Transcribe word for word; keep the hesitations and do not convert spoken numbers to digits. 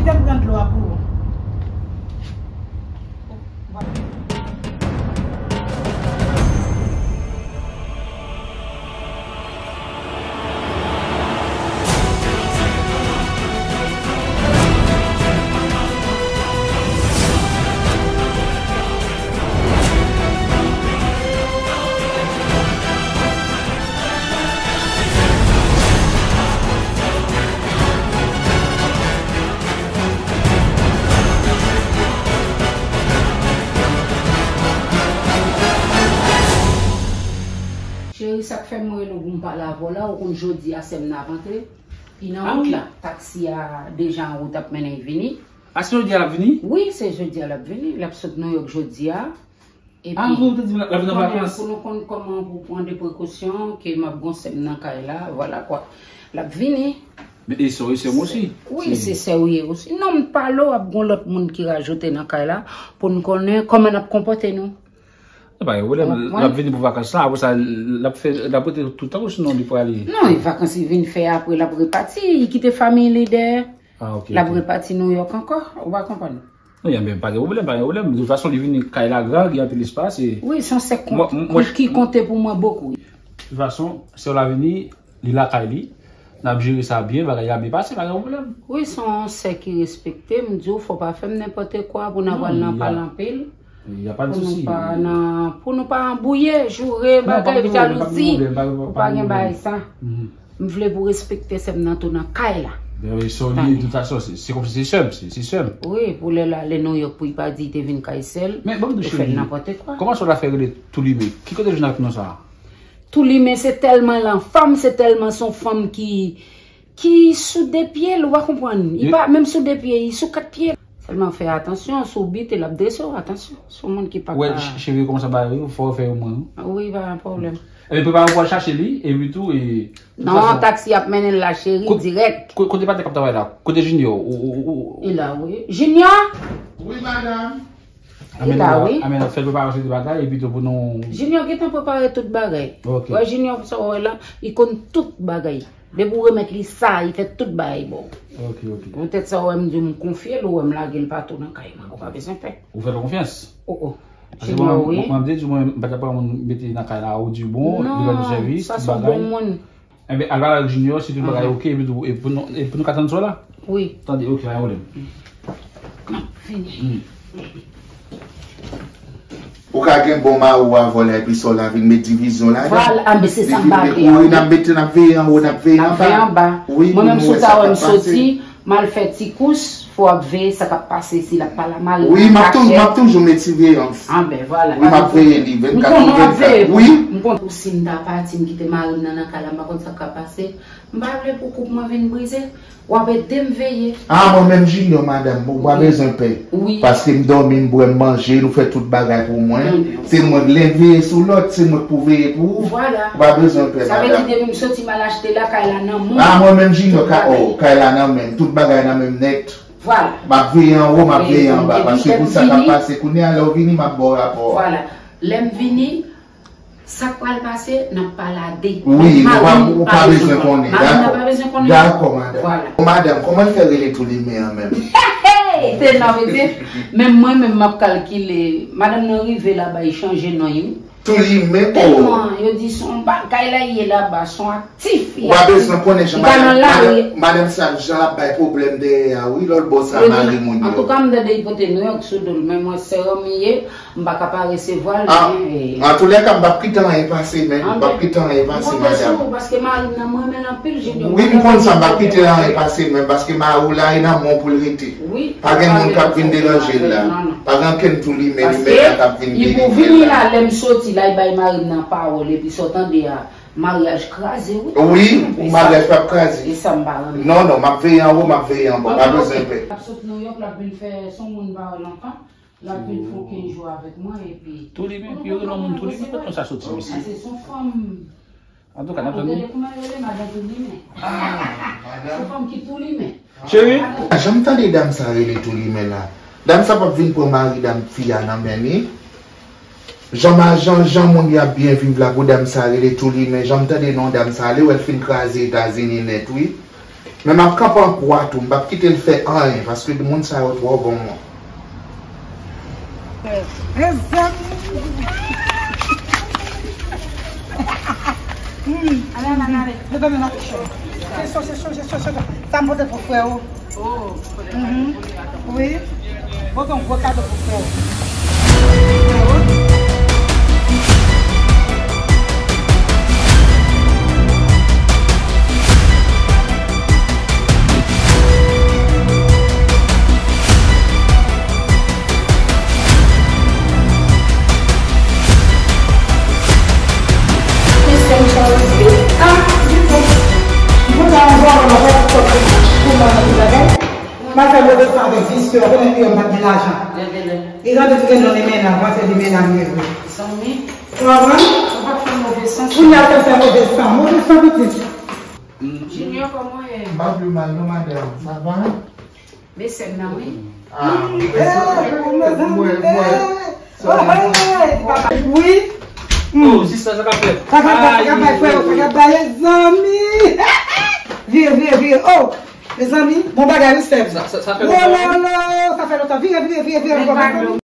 Kite m pran dlo a pou ou. Cheri, sa k fè m rele w pou m pale avè w la, ou konn jodi a sè m nan ap antre. Li nan wout la. Taksi a deja an wout ap mennen l vini. A, se jodi a l ap vini? Wi, se jodi a l ap vini. L ap sot Nouyòk jodi a. Epi, ah, bon, ou te di m l ap vin an vakans. Pou nou konn kòman pou pran de prekosyon, ke m ap gon sè m nan kay la, vwala kwa. L ap vini. Men e sè w, e sè m osi. Wi, se sè w ye osi. Non, m pale w, ap gon lòt moun ki rajoute nan kay la, pou n konnen kòman n ap konpòte nou. E pa gen pwoblèm, l ap vini pou vakans la, apre sa, l ap fè, l ap rete toutan, osinon li prale. Non, e vakans li vin fè apre, l ap repati, li kite fanmi li dèyè. Ah, ok, ok. L ap repati Nouyòk ankò, ou pa konprann? Non, ya, men pa gen pwoblèm, pa gen pwoblèm. De tout fason, li vini kay la gran, gen anpil espas, e... Wi, se yon sè ki konte pou mwen bokou. De tout fason, sè w la vini, li lakay li, n ap jere sa byen, bagay la byen pase, pa gen pwoblèm. Wi, se yon sè ki respekte, m di w, fò pa fè m nenpòt kwa pou n ap al nan pale anpil. Y a pas de souci. Pou nou pa nan, pou nou pa anbouye, joure, bagay, jalouzi, pou pa gen bagay sa. M vle pou respekte sè m nan tou nan kay la. Ben wi, sa w ye, de tout fason, se, se kòmsi se sè m, se, se sè m. Wi, pou lè l ale Nouyòk, pou li pa di li te vin kay sè l, ou fè l nenpòt kwa. Kòman sa w ta fè rele Toulimen? Ki kote w jwenn ak non sa a? Toulimen, se tèlman l an fanm, se tèlman se yon fanm ki, ki sou de pye l, ou pa konprann. Li pa menm sou de pye, li sou kat pye. Sèlman fè atansyon, si w bite, l ap drese w, atansyon. Se yon moun ki pa ka... Wè, ch-, cheve kòmanse bay wi, fò w fè yo mwen wi. Wi, pa gen pwoblèm. Ebyen, prepare pou w al chache li, epi tou, e... Non, taksi ap mennen l la, cheri, dirèk. Ko-, kote patnè k ap travay la? Kote Junior? Ou, ou, ou, ou... Li la, wi. Junior! Wi, madanm. Li la, wi. Amèn, fè l prepare yon seri de bagay, epi tou pou nou... Junior gentan prepare tout bagay. Ok. Wè, Junior, sa w wè la, li konn tout bagay. Depi w remèt li sa, li fè tout bagay ba w. Ok, ok. Poutèt sa, w wè m di w m konfye l, ou wè m lage l patou nan kay mwen. Ou pa bezwen pè. Ou fè l konfyans? O, o. Paske mwen, mwen, mwen, m te di w, mwen, m pa t ap pran moun mete nan kay la, ou di bon, li ba nou sèvis, tout bagay. Non, sa se yon bon moun. Enben, al pale ak Junior, si tout bagay ok, epi tou, e pou nou, e pou nou ka tann sa w la? Wi. Tande, ok, pa gen pwoblèm. M ap vini. Ou ka gen bon mari w avè w la, epi sè w la vin met divizyon ladan. Vwala, a, men se sa m pa vle. Li vin met kouri, n ap mete, n ap veye anwo, n ap veye anba. N ap veye anba. Wi, pou nou wè sa k ap pase. Mwen menm, sou ta wè m soti, m al fè ti kous, fò w ap veye sa k ap pase, si l ap pale a mari m an kachèt. Wi, m ap tou-, m ap toujou met siveyans. A, ben, vwala. Wi, m ap veye li vennkat sou vennkat. Wi. M konn ou si m ta pati, m kite mari m nan, nan kay la, m pa konn sa k ap pase. M pa vle pou koup mwen vin brize. W ap ede m veye. A, mwen menm Junior, madanm, ou pa bezwen pè. Wi. Paske m dòmi, m bwè, m manje, nou fè tout bagay pou mwen. Se mwen k leve sou lòt, se mwen k pou veye pou ou. Vwala. Ou pa bezwen pè, madanm. Sa vle di depi m soti m al achte la, kay la nan men w. A, mwen menm Junior, ka-, oh, kay la nan men m. Tout bagay nan men m nèt. Vwala. M ap veye anwo, m ap veye anba. Paske pou sa k ap pase kounye a, lè w vini, m ap ba w rapò a. Vwala. Lè m vini, sa k pral pase, n ap pale a de. Wi, nou pa, ou pa bezwen konnen. Mari m nan pa bezwen konnen. Dakò, madanm. Vwala. Madanm, kòman l fè rele Toulimen an menm? Hey, hey, hey! Se nan, mesye, menm mwen menm m ap kalkile. Madanm nan rive laba, li chanje non l. Toulimen, oh. Tèlman, yo di se yon bagay la ye laba, se yon aktif. Ou pa bezwen konnen jan madanm, madanm, madanm sa, jan l ap bay pwoblèm dèyè a, wi, lòt bò sa mari moun yo. Antouka, m tande li pote Nouyòk sou do l, men mwen sè w m ye, m pa ka pa resevwa l, men, eh. Antoulèka, m p ap kite anyen pase, men, m p ap kite anyen pase, madanm. M konte sou ou, paske mari m nan, m renmen l anpil, Junior. Wi, m konn sa, m p ap kite anyen pase, men, paske mari w la, e nan men w pou l rete. Wi. Pa gen moun k ap vin deranje l la. Non, non. Pa gen ankenn Toulimen, li menm k ap vin delivre l la. Paske li pou vini la, lè m soti la, li bay mari m nan pawòl, epi sa w tande a, maryaj kraze, wi. Wi, maryaj p ap kraze. E sa m pa renmen. Non, non, m ap veye anwo, m ap veye anba, pa bezwen pè. L ap sot Nouyòk, l ap vin fè, se yon moun m pa wè lontan. L ap vin fè yon kenz jou avèk mwen, epi... Toulimen, epi yo rele yon moun Toulimen, kote non sa soti, mesye? Se yon fanm. Antouka, n ap tann li. Ou tande kouman yo rele madan Toulimen? Ah, madan. Se fanm ki Toulimen. Cheri? Jan m tande dam sa rele Toulimen la. Dam sa p ap vin pran mari dam fi a nan men li. Jan ma-, jan, jan moun y ap byen viv la pou dam sa rele Toulimen. Jan m tande non dam sa, li wè l fin kraze Etazini nèt, wi. Men m ap kanpe an kwa tou, m p ap kite l fè anyen, paske moun sa yo twò bon mwen. Mezanmi. Hmm. Ale, ale, ale. Mezanmi, la. Se cho, se cho, se cho, se cho. Sa m pote pou frè ou. Oh, mhm. Wi. Pote yon gwo kado pou frè ou. Mwen fè move san avèk visye, ou konnen kliyè m pa t gen lajan. Li tande m gen non li menaj, mwen se li menaj m ye vre. Zanmi, ou konprann? Ou pa fè move san. Kounye a sa fè move san, move san pitit. Junior, kòman w ye? M pa pi mal non, madanm. Sa va? Mesye m nan, wi. Ah, mwen, mwen, mwen, mwen. Wi. Oh, sista, sa k ap fèt? Sa k ap fèt, sa k ap bay frè, sa k ap bay zanmi. Vire, vire, vire. Oh, mezanmi, bon bagay, wi, sè m. Sa, sa, sa fè lontan, wi. Oh, non, non, sa fè lontan. Vire, vire, vire, vire.